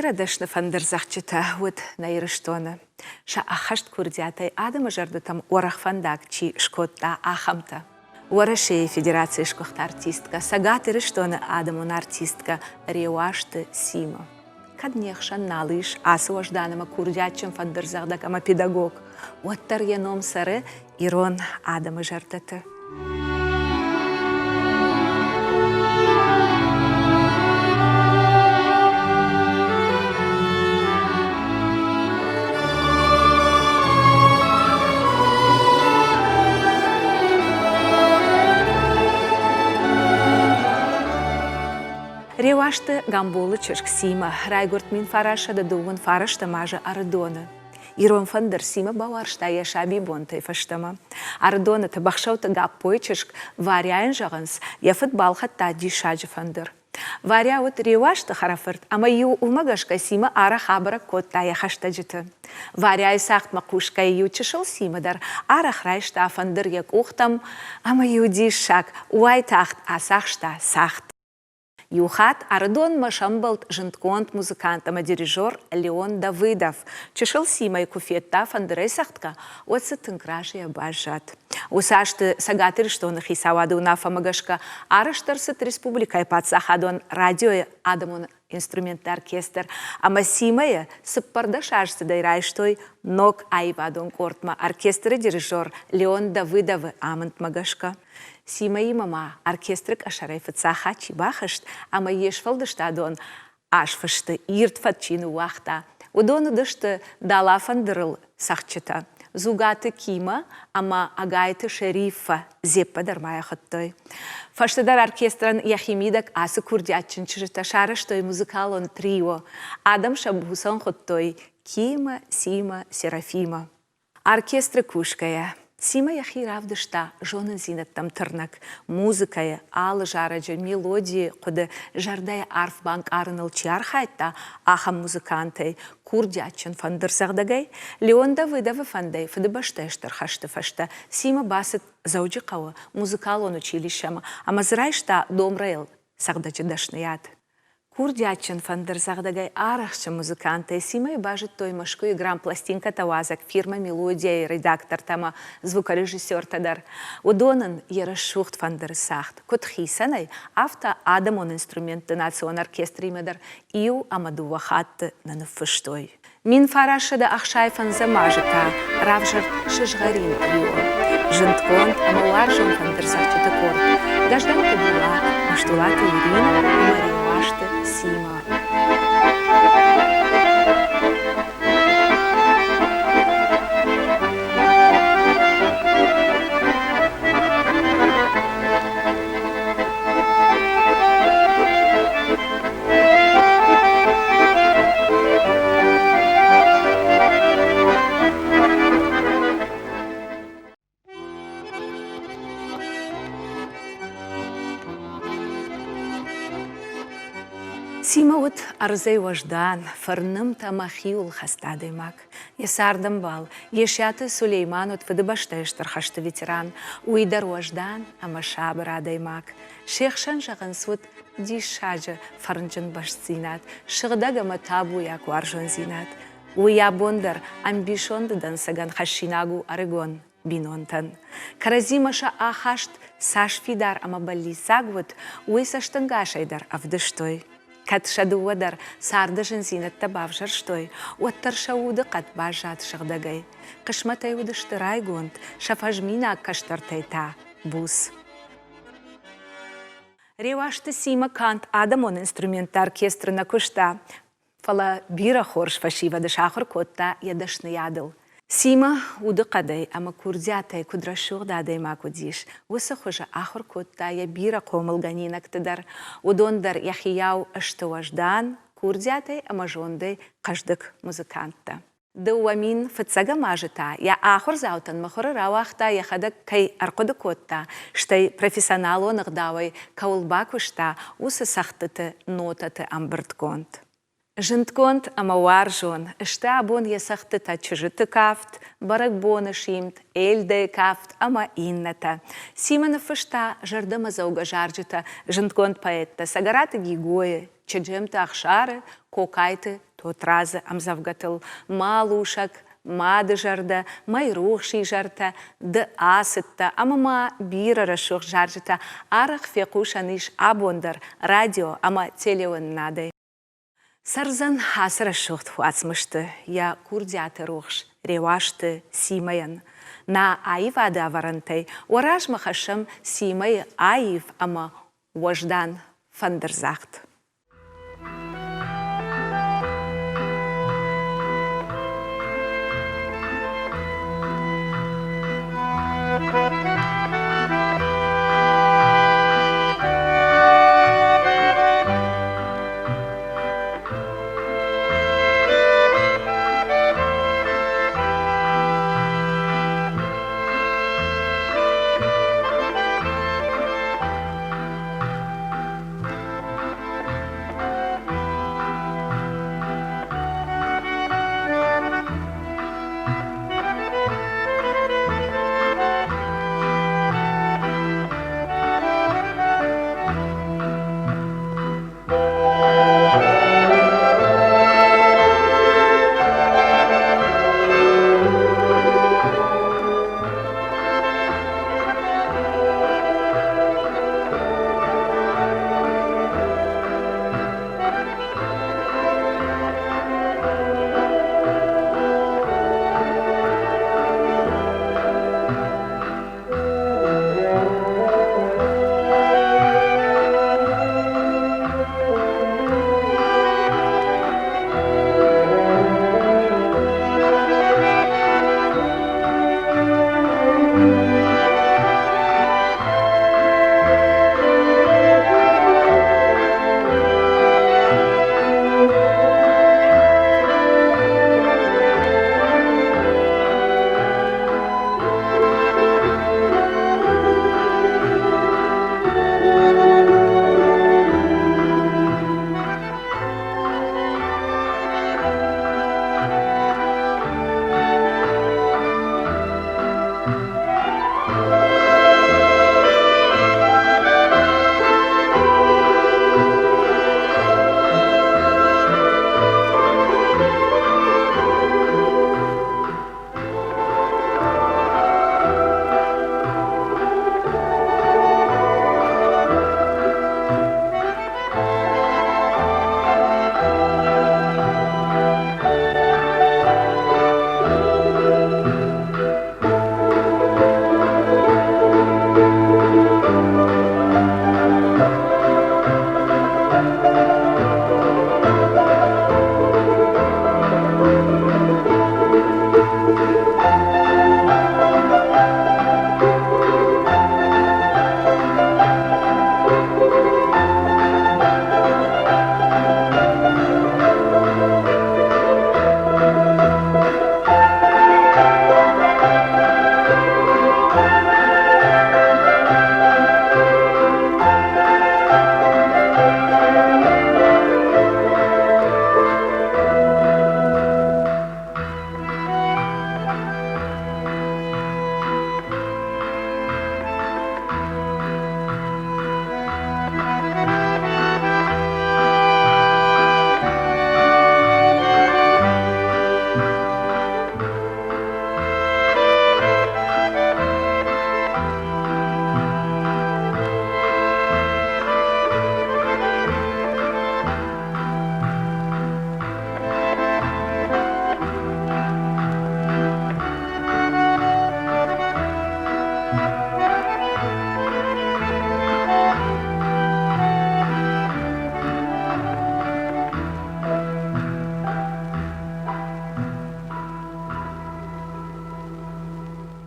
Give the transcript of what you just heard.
Бирӕ дӕсны фӕндырдзӕгъдджытӕ уыд нӕ Ирыстоны. Сӕ ӕххӕст курдиатӕй адӕмы зӕрдӕтӕм уӕрӕх фӕндаг чи скодта, ахӕмтӕ. Уӕрӕсейы Федерацийы сгуыхт артисткӕ, Цӕгат Ирыстоны адӕмон артисткӕ Реуазты Сима. Кӕд не хсӕн нал ис ацы уӕздан ӕмӕ курдиатджын фӕндырдзӕгъдӕг ӕмӕ педагог, уӕддӕр йӕ ном цӕры ирон адӕмы зӕрдӕты. Реуазты Гамболы чызг Симӕ райгуырд 1929 азы Ӕрыдоны. Ирон фӕндыр Симӕ бауарзта йӕ сабибонтӕй фӕстӕмӕ. Ӕрыдоны Тӕбӕхсӕуты Гаппойы чызг Варяйӕн зӕгъынц, йӕ фыд балхӕдта диссаджы фӕндыр. Варя уыд Реуазты хӕрӕфырт ӕмӕ-иу уымӕ гӕсгӕ Симӕ арӕх абӕрӕг кодта йӕ хӕстӕджыты. Варяйы цагъдмӕ хъусгӕйӕ-иу чысыл Симӕ дӕр арӕх райста фӕндыр йӕ къухтӕм ӕмӕ-иу диссаг уайтагъд ацахста цагъд. Иу хатт Ӕрыдонмӕ сӕмбӕлд зындгонд музыкант ӕмӕ дирижер Леон Давыдов. Чысыл Симӕйы куы федта фӕндырӕй цӕгъдгӕ, уӕд дзы тынг разыйӕ баззад. Уыцы азты Цӕгат Ирыстоны хицауады уынаффӕмӕ гӕсгӕ арӕзт ӕрцыд республикӕйы паддзахадон радиойы адӕмон инструментты оркестр ӕмӕ Симӕйы цыппӕрдӕсаздзыдӕй райстой ног аивадон къордмӕ оркестры дирижер Леон Давыдовы амындмӕ гӕсгӕ. Симӕимӕ ма оркестры къӕсӕрӕй фыццаг хатт чи бахызт ӕмӕ йе сфӕлдыстадон азфысты ирд фӕд чи ныууагъта, уыдон уыдысты далафӕндырыл цӕгъдджытӕ Дзугаты Кима ӕмӕ Ӕгайты Шериффӕ, Зеппа дӕр ма йӕ хуыдтой. Фӕстӕдӕр оркестрӕн йӕхимидӕг ацы курдиатджын чызджытӕ сарӕзтой музыкалон трио. Адӕм сӕ буцӕн хуыдтой Кима, Сима, Серафима. Оркестры кусгӕйӕ, Симӕ йӕхи равдыста зонындзинӕдтӕм тырнӕг, музыкӕйы, алы зарӕджы, мелодийы хъуыды зӕрдӕйы арф банкъарыныл чи архайдта, ахӕм музыкантӕй, курдиатджын фӕндырдзӕгъдӕгӕй. Леон Давыдовы фӕндӕй Фыдыбӕстӕйы Стыр хӕсты фӕстӕ Симӕ бацыд Дзӕуджыхъӕуы музыкалон училищемӕ ӕмӕ дзы райста домрӕйыл цӕгъдӕджы дӕсныйад. Курдиатджын фӕндырдзӕгъдӕгӕй арӕхстджын музыканттӕй Симӕйы базыдтой Мӕскуыйы грампластинкӕтӕ уадзӕг фирмӕ «Мелодия»-йы редактортӕ ӕмӕ звукорежиссертӕ дӕр. Уыдон ын йӕ рӕсугъд фӕндыры цагъд, куыд хицӕнӕй, афтӕ адӕмон инструментты национ оркестримӕ дӕр иу ӕмӕ дыууӕ хатты нӕ ныффыстой. 1965 азы та равзӕрд сызгъӕрин трио, зындгонд ӕмӕ уарзон фӕндырдзӕгъдджыты къорд Гӕздӕнты Булат, Мыстулаты Иринӕ ӕмӕ Реуазты Симӕ. Симӕ уыд ӕрдзӕй уӕздан, фӕрнымд ӕмӕ хиуылхӕст адӕймаг. Йӕ цардӕмбал Есиаты Сулейман уыд Фыдыбӕстӕйы Стыр хӕсты ветеран, уый дӕр уӕздан ӕмӕ сабыр адӕймаг. Се хсӕн зӕгъынц уыд диссаджы фӕрнджын бастдзинад, сыгъдӕг ӕмӕ табуйаг уарзондзинад. Уый абон дӕр ӕмбисонды дӕнцӕгӕн хӕссинаг у ӕрыгон бинонтӕн. Кӕрӕдзимӕ сӕ ахаст цас фидар ӕмӕ бӕллиццаг уыд, уый цӕстӕнгасӕй дӕр ӕвдыстой. Кӕд сӕ дыууӕ дӕр царды зындзинӕдтӕ бавзӕрстой, уӕддӕр сӕ удыхъӕд баззад сыгъдӕгӕй. Хъысмӕтӕй уыдысты райгонд, сӕ фӕзминаг кӕстӕртӕй та буц. Реуазты Симӕ канд адӕмон инструментты оркестры нӕ куыста, фӕлӕ бирӕ хорз фӕсивӕды сахуыр кодта йӕ дӕсныйадыл. Симӕ удыхъӕдӕй ӕмӕ курдиатӕй куыд рӕсугъд адӕймаг уыдис, уыцы хуызы ахуыр кодта йӕ бирӕ хъомылгӕнинӕгты дӕр. Уыдон дӕр йӕхийау сты уӕздан, курдиатӕй ӕмӕ зондӕй хъӕздыг музыканттӕ. 2000 фыццӕгӕм азы та йӕ ахуырдзаутӕн мыхуыры рауагъта йӕхӕдӕг кӕй ӕрхъуыды кодта, стӕй профессионалон ӕгъдауӕй кӕуыл бакуыста, уыцы цӕгъдтыты нотӕты ӕмбырдгонд. Зындгонд ӕмӕ уарзон сты абон йӕ цӕгъдтытӕ Чызджыты кафт, Бӕрӕгбоны симд, Эльдӕйы кафт ӕмӕ иннӕтӕ. Симӕ ныффыста зӕрдӕмӕдзӕугӕ зарджытӕ зындгонд поэттӕ Цӕгӕраты Гигойы, Чеджемты Ӕхсары, Кокайты Тотрадзы ӕмдзӕвгӕтыл Малусӕг, Мады зӕрдӕ, Мӕйрухс изӕртӕ, Ды ацыдтӕ ӕмӕ ма бирӕ рӕсугъд зарджытӕ арӕх фехъусӕн ис абон дӕр радио ӕмӕ телеуынынадӕй. Цӕрдзӕн ацы рӕсугъд уацмысты йӕ курдиаты рухс Реуазты Симӕйӕн. Нӕ аивады ӕвӕрӕнтӕй уӕ размӕ хӕссӕм Симӕйы аив ӕмӕ уӕздан фӕндырдзагъд.